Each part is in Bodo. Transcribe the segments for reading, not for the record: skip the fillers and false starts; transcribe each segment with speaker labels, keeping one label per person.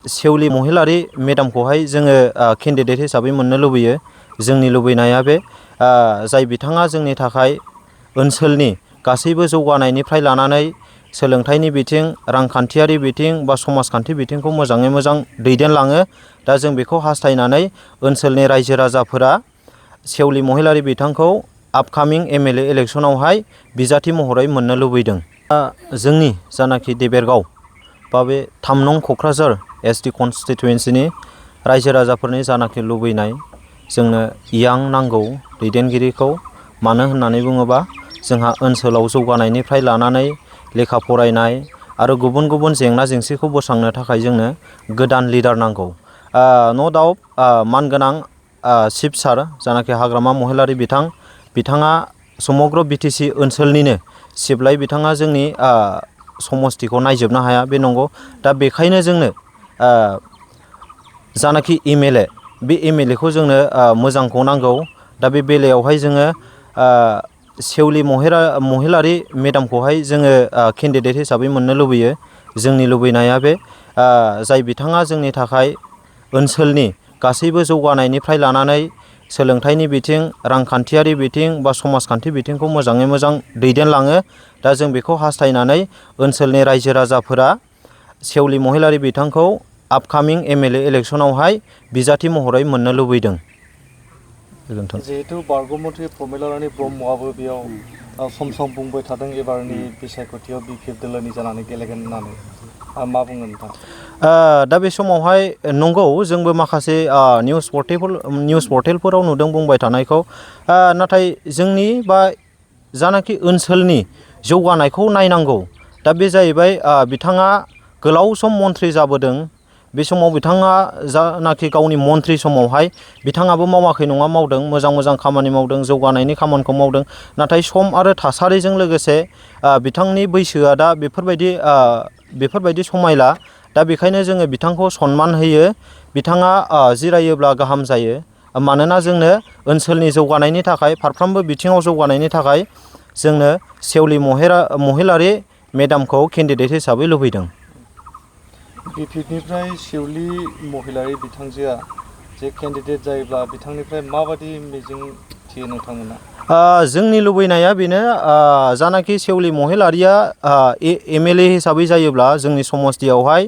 Speaker 1: सेवलि महिलारि मेडामखौहाय जोङो केन्डिडेट हिसाबै मोननो लुबैयो। जोंनि लुबैनाया बे जाय बिथाङा जोंनि थाखाय ओनसोलनि गासैबो जौगानायनिफ्राय लानानै सोलोंथाइनि बिथिं, रांखान्थियारि बिथिं बा समाजखान्थि बिथिंखौ मोजाङै मोजां दैदेनलाङो। दा जों बेखौ हास्थायनानै ओनसोलनि रायजो राजाफोरा सेवलि महिलारि बिथांखौ आपकामिं MLA इलेक्सनावहाय बिजाथि महरै मोननो लुबैदों। जोंनि जानाखि देबेरगाव बा बे 3 नं क'क्राझार ST कनस्टिटुयेन्सिनि रायजो राजाफोरनि जानाखि लुबैनाय, जोंनो यां नांगौ दैदेनगिरिखौ। मानो होननानै बुङोबा जोंहा ओनसोलाव जौगानायनिफ्राय लानानै लेखा फरायनाय आरो गुबुन गुबुन जेंना जेंसिखौ बोस्रांनो थाखाय जोंनो गोदान लिडार नांगौ। न' डाउट मानगोनां चिफ सार जानाखि हाग्रामा महिलारि बिथाङा समग्र BTC ओनसोलनिनो सिबलाय बिथाङा जोंनि समस्तिखौ नायजोबनो हाया, बे नंगौ। दा बेखायनो जोंनो जानाखि MLA, बे MLAखौ जोंनो मोजांखौ नांगौ। दा बे बेलायावहाय जोङो सेवलि महिलारि मेडामखौहाय जोङो केन्डिडेट हिसाबै मोननो लुबैयो। जोंनि लुबैनाया बे जाय बिथाङा जोंनि थाखाय ओनसोलनि गासैबो जौगानायनिफ्राय लानानै सोलोंथाइनि बिथिं, रांखान्थियारि बिथिं बा समाजखान्थि बिथिंखौ मोजाङै मोजां दैदेनलाङो। दा जों बेखौ हास्थायनानै ओनसोलनि रायजो राजाफोरा सेवलि महिलारि बिथांखौ आपकामिं MLA इलेक्सनावहाय बिजाथि महरै मोननो लुबैदों। गोजोन्थों।
Speaker 2: जिहेतु बारग'मन्त्रि प्रमिला रानी ब्रह्मआबो बेयाव सम सम बुंबाय थादों एबारनि बिसायख'थियाव BPF दोलोनि जानानै गेलेगोन होननानै, मा बुङो नोंथां?
Speaker 1: दा बे समावहाय नंगौ, जोंबो माखासे निउस पर्टेलफोराव नुदों बुंबाय थानायखौ। नाथाय जोंनि बा जानाखि ओनसोलनि जौगानायखौ नायनांगौ। दा बे जाहैबाय बिथाङा गोलाव सम मन्थ्रि जाबोदों। बे समाव बिथाङा जानाखि गावनि मन्थ्रि समावहाय बिथाङाबो मावाखै नङा, मावदों, मोजां मोजां खामानि मावदों, जौगानायनि खामानिखौ मावदों। नाथाय सम आरो थासारिजों लोगोसे बिथांनि बैसोआ दा बेफोरबायदि समायला। दा बेखायनो जोङो बिथांखौ सनमान होयो। बिथाङा जिरायोब्ला गाहाम जायो। मानोना जोंनो ओनसोलनि जौगानायनि थाखाय, फारफ्रोमबो बिथिङाव जौगानायनि थाखाय जोंनो सेवलि महिलारि मेडामखौ केन्डिडेट हिसाबै लुबैदों।
Speaker 2: BPFनिफ्राय सेवलि महिलारि बिथांजोआ जे केन्डिडेट जायोब्ला बिथांनिफ्राय माबायदि मिजिं थियो नोंथांमोना?
Speaker 1: जोंनि लुबैनाया बेनो, जानाखि सेवलि महिलारिया MLA हिसाबै जायोब्ला जोंनि समस्तियावहाय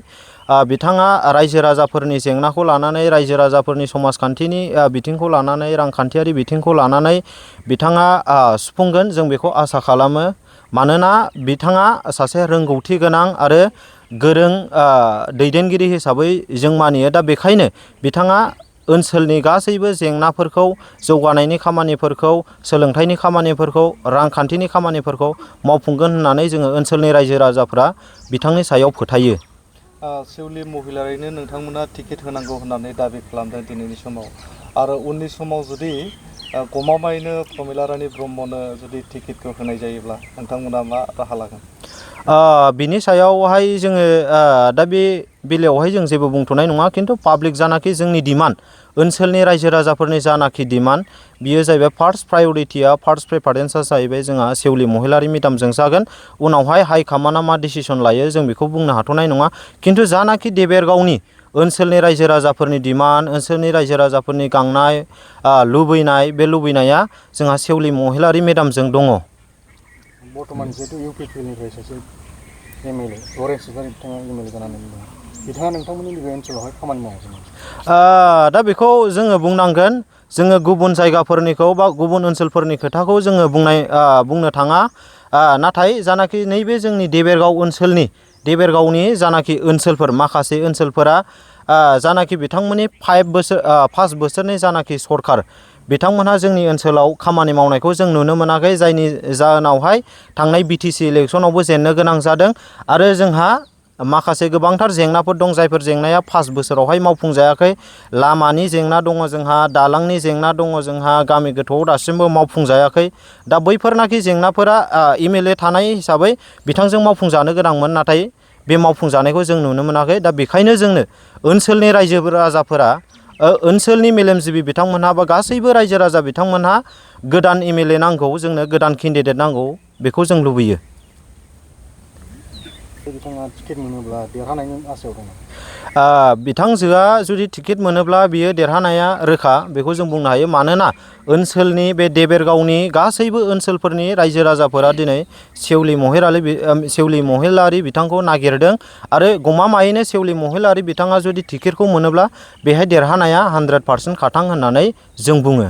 Speaker 1: बिथाङा रायजो राजाफोरनि जेंनाखौ लानानै, रायजो राजाफोरनि समाजखान्थिनि बिथिंखौ लानानै, रांखान्थियारि बिथिंखौ लानानै बिथाङा सुफुंगोन, जों बेखौ आसा खालामो। मानोना बिथाङा सासे रोंगौथि गोनां आरो गोरों दैदेनगिरि हिसाबै जों मानियो। दा बेखायनो बिथाङा ओनसोलनि गासैबो जेंनाफोरखौ, जौगानायनि खामानिफोरखौ, सोलोंथाइनि खामानिफोरखौ, रांखान्थिनि खामानिफोरखौ मावफुंगोन होननानै जोङो ओनसोलनि रायजो राजाफ्रा बिथांनि सायाव फोथायो।
Speaker 2: सेवलि महिलारिनो नोंथांमोना टिकेट होनांगौ होननानै दाबि खालामदों दिनैनि समाव, आरो उननि समाव जुदि गमामायैनो प्रमिला रानी ब्रह्मनो जुदि टिकेटखौ होनाय जायोब्ला नोंथांमोना मा राहा लागोन?
Speaker 1: बिनि सायावहाय जोङो दा बे बेलायावहाय जों जेबो बुंथ'नाय नङा। खिन्थु पाब्लिक जानाखि जोंनि डिमान्ड, ओनसोलनि रायजो राजाफोरनि जानाखि डिमान्ड, बियो जाहैबाय फार्स्ट प्रायरिटिया, फार्स्ट प्रेफारेन्सआ जाहैबाय जोंहा सेवलि महिलारि मेडामजों जागोन। उनावहाय हाइकामान्डआ मा डिसिसन लायो जों बेखौ बुंनो हाथ'नाय नङा। खिन्थु जानाखि देबेरगावनि ओनसोलनि रायजो राजाफोरनि डिमान्ड, ओनसोलनि रायजो राजाफोरनि गांनाय लुबैनाय, बे लुबैनाया जोंहा सेवलि महिलारि मेडामजों दङ।
Speaker 3: बर्थमान जिहेतु UPPनिफ्राय सासे MLA लरेन्स इसलारि बिथाङा MLA जानानै दङ, बिथाङा नोंथांमोननि नैबे ओनसोलावहाय खामानि मावाखै?
Speaker 1: दा बेखौ जोङो बुंनांगोन, जोङो गुबुन जायगाफोरनिखौ बा गुबुन ओनसोलफोरनि खोथाखौ जोङो बुंनो थाङा। नाथाय जानाखि नैबे जोंनि देबेरगावनि जानाखि ओनसोलफोर, माखासे ओनसोलफोरा जानाखि बिथांमोननि 5 बोसोरनि जानाखि सरखार, बिथांमोनहा जोंनि ओनसोलाव खामानि मावनायखौ जों नुनो मोनाखै। जायनि जाहोनावहाय थांनाय BTC इलेक्सनावबो जेननो गोनां जादों। आरो जोंहा माखासे गोबांथार जेंनाफोर दं, जायफोर जेंनाया 5 बोसोरावहाय मावफुंजायाखै। लामानि जेंना दङ जोंहा, दालांनि जेंना दङ जोंहा, गामि गोथौआव दासिमबो मावफुंजायाखै। दा बैफोरनाखि जेंनाफोरा MLA थानाय हिसाबै बिथांजों मावफुंजानो गोनांमोन, नाथाय बे मावफुंजानायखौ जों नुनो मोनाखै। दा बेखायनो जोंनो ओनसोलनि रायजो राजाफोरा, ओनसोलनि मेलेमजिबि बिथांमोनहा बा गासैबो रायजो राजा बिथांमोनहा गोदान MLA नांगौ, जोंनो गोदान केन्डिडेट नांगौ, बेखौ जों लुबैयो।
Speaker 3: बिथाङा टिकेट मोनोब्ला देरहानायनि आसायाव दङ।
Speaker 1: बिथांजोआ जुदि टिकेट मोनोब्ला बियो देरहानाया रोखा बेखौ जों बुंनो हायो। मानोना ओनसोलनि बे देबेरगावनि गासैबो ओनसोलफोरनि रायजो राजाफोरा दिनै सेवलि महिलारि बिथांखौ नागिरदों आरो गमामायैनो सेवलि महिलारि बिथाङा जुदि टिकेटखौ मोनोब्ला बेहाय देरहानाया 100% खाथां होननानै जों बुङो।